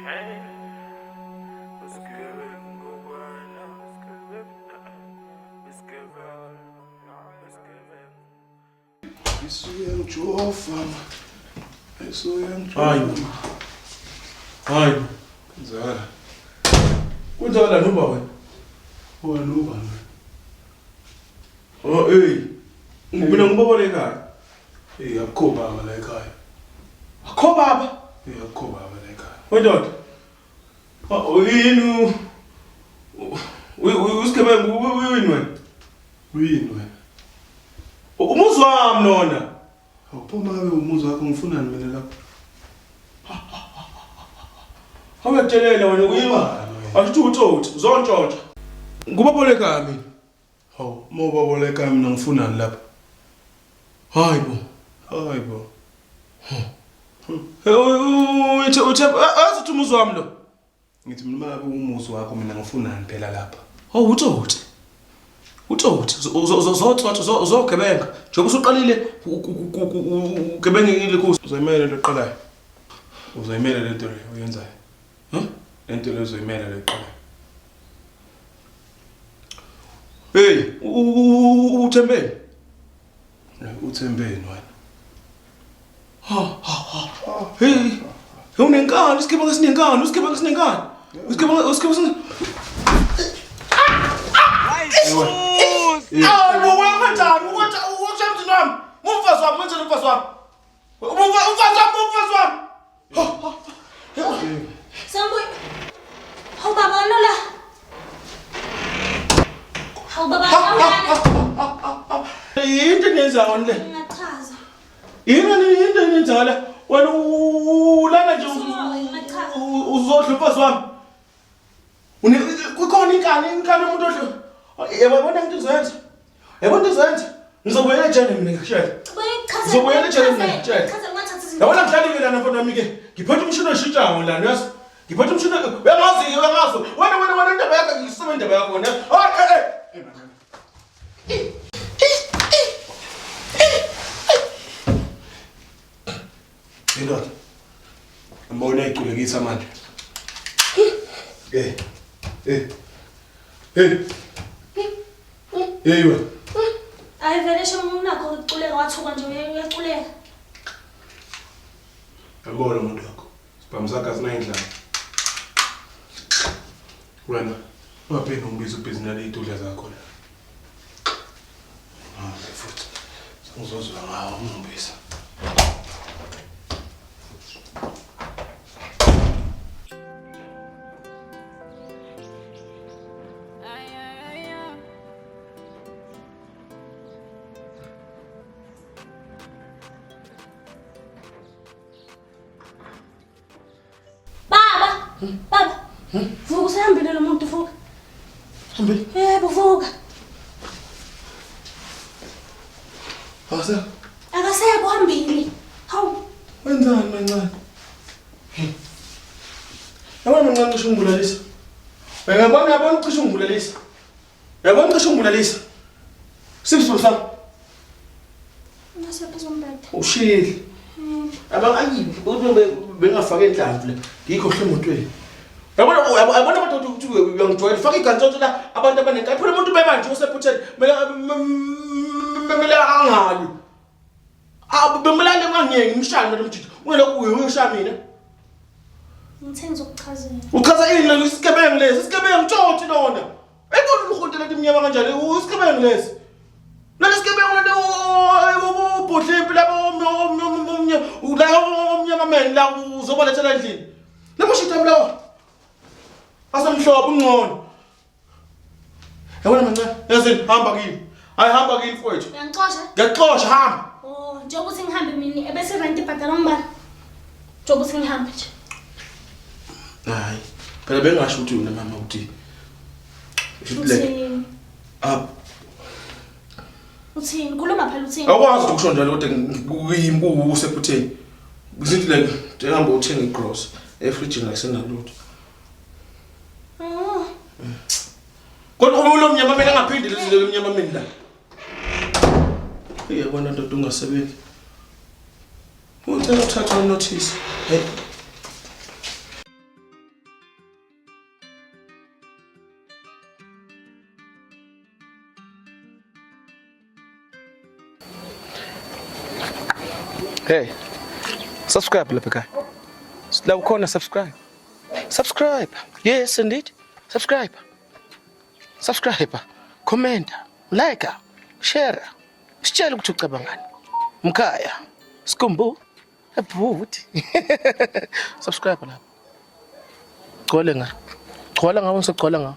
Isuke ngijova. Isuke ngijova. Hayi. Hayi. Kenzakala. Kwenzakalani uba wena? Wena ubani? Oh, hey. Mina ngibobole ekhaya. Hey, akukho baba la ekhaya. Akho baba. Hey, akukho baba la ekhaya. Wendoda. Oh, yini usigebengu uyini wena? Uyini wena? Umuzi wami lona. Awuphuma ngabe umuzi wakho ngifunani mina lapho? Awuyakutshelela wena uyini? Ubani wena? Ashuthi utsotsi, uzontshontsha. Ngubabole ekhaya mina. Hawu, uma ubaba la ekhaya mina ngifunani lapha? Hayi bo. Hayi bo. Uthe uthe azi uthi umuzi wami lo. Ngithi mina uma ngabe umuzi wakho mina ngifunani phela lapha? Oh utsotsi. Utsotsi uzotsotsa uzogebenga. Njengoba usuqalile ugebengekile kuso. Uzoyimela lento oqalayo. Uzoyimela lento le oyenzayo. Huh? Lento le uzoyimela le oqalayo. Hey, uthembeni? Uthembeni wena? Ha ha ha. Hey. Unenkani, isigebengu esinenkani, isigebengu esinenkani. Isigebengu isigebengu esine. Hayi bo wena kanjani? Ukwathi ukusha emzini wami. Umfazi wami wenzeni umfazi wami? Umfazi wami, umfazi wami. Sambuy. Hawu baba wena la. Hawu baba awulana. Yinto eniyenzayo le. Ngingachaza. Yini into eniyenzayo le? Wena ulana nje Ngingachaza. uzodla umfazi wami. Une kukhona inkani, inkani umuntu odla. Yebo yabona into izoyenza. Yabona into izoyenza. Ngizobuyela ejele mina ngikushele. Ngizobuyela ejele mina ngikutshele. Chaza ngingathatha izinto. Yabona ngihlali-ke lana mfana wami-ke. Ngiphethe umshini oshintshayo lana uyazi. Ngiphethe umshini uyangazi uyangazi. Wena wena wena indaba yakho ngiyisoma indaba yakho wena. Hayi eh eh. Indoda. Ngibona iculekisa manje. Eh. Eh. Hey. Hey wena. Hayi vele sho unakho ukuculeka wathuka nje uyaculeka. Yabona umuntu wakho. Sibhamu sakhe asinayindlala. Wena ungaphinde ungibize ubhizi nale idudla zakho la. Hayi futhi. Sengizozwa ngawo ungibiza. Baba! Baba! Vuka usehambile lo muntu vuka. Hambile. Yebo vuka. Awusekho. Akasekho uhambile. Hawu. Wenzani mancane? Yabona mancane cishe ungibulalisa. Uyabona uyabona cishe ungibulalisa. Uyabona cishe ungibulalisa. Siphi sami? Ngasephezu kombhede. Ushile. Abangayibi bengafake inhlamvu le. Ngikho hle emotweni. Yabona uyabona abantu ukuthi uyangijwayela faka igantsonto la abantu abanenkani. Phela umuntu bebanje usephutheni kumele kumele angalwi. Ah bemlale kangiyeki ngimshaye mina umjidi. Ungelokhu uyishaya mina. Ngithe ngizokuchazela. Uchaza ini lesi isigebengu lesi? Isigebengu tshotshi lona. Ayibona urhonte lento imnyama kanjani? Isigebengu lesi. Lesi sigebengu lento ubhodla impi lapho omnye la omnyama men la uzobalethela endlini. Lemushita lawa. Asemhlophe ungcono. Yabona mancane, yazini hamba kini. Hayi hamba kini mfowethu. Uyangixosha? Ngiyakuxosha hamba. Oh, njengoba uthi ngihambe mina ebese rent ibhadalwa ngubani? Njengoba uthi ngihambe nje. Hayi. Phela bengasho ukuthi wena mama ukuthi Uthini? Up. Uthini? Khuluma phela uthini? Awukwazi ukusho njalo kodwa kuyimi kuwusephutheni. Ngithi like ndihamba uthenga igross efrijini akusenalutho. Oh. Kodwa uma lo mnyama mina angaphindi lezi lo mnyama mina la. Uyabona ndoda ungasebenzi. Ucela uthatha unotice. Hey. Hey. Subscribe lapha ekhaya. La ukhona subscribe. Subscribe. Yes indeed. Subscribe. Subscribe. Comment, like, share. Sitshele ukuthi ucabangani. Mkhaya. Skumbu. Ebhuti. Subscribe lapha. Gcwele nga. Gcwala ngawo ngisogcwala ngawo.